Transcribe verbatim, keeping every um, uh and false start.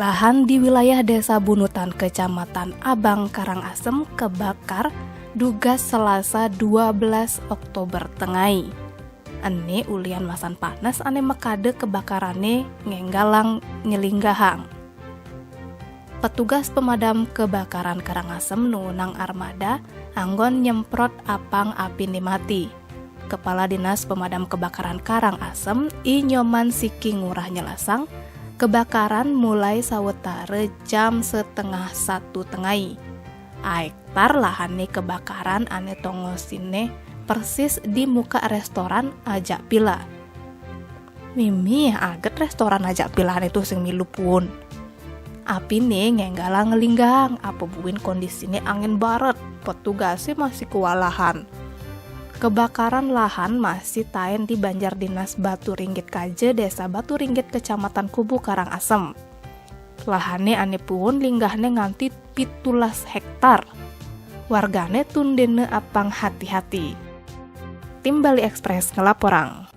Lahan di wilayah Desa Bunutan, Kecamatan Abang, Karangasem kebakar dugas Selasa dua belas Oktober tengai. Ene ulian masan panas ane makade kebakarane ngenggalang nyelinggahang. Petugas pemadam kebakaran Karangasem nuunang armada anggon nyemprot apang apine mati. Kepala Dinas Pemadam Kebakaran Karangasem, I Nyoman Siki Ngurah nyelasang, kebakaran mulai sawetara jam setengah satu tengai. Ahektar lahane kebakaran ane tongosine persis di muka restoran Ajak Pila. Mimih aget restoran Ajak Pila ane tuh sing milu puun. Apine ngenggalang ngelinggahang, apa buin kondisine angin baret, petugase masih kewalahan. Kebakaran lahan masih taen di Banjar Dinas Batu Ringgit Kaja, Desa Batu Ringgit, Kecamatan Kubu, Karangasem. Lahane ane puun linggahne nganti pitulas hektar. Wargane tundene apang hati-hati. Tim Bali Express ngelaporang.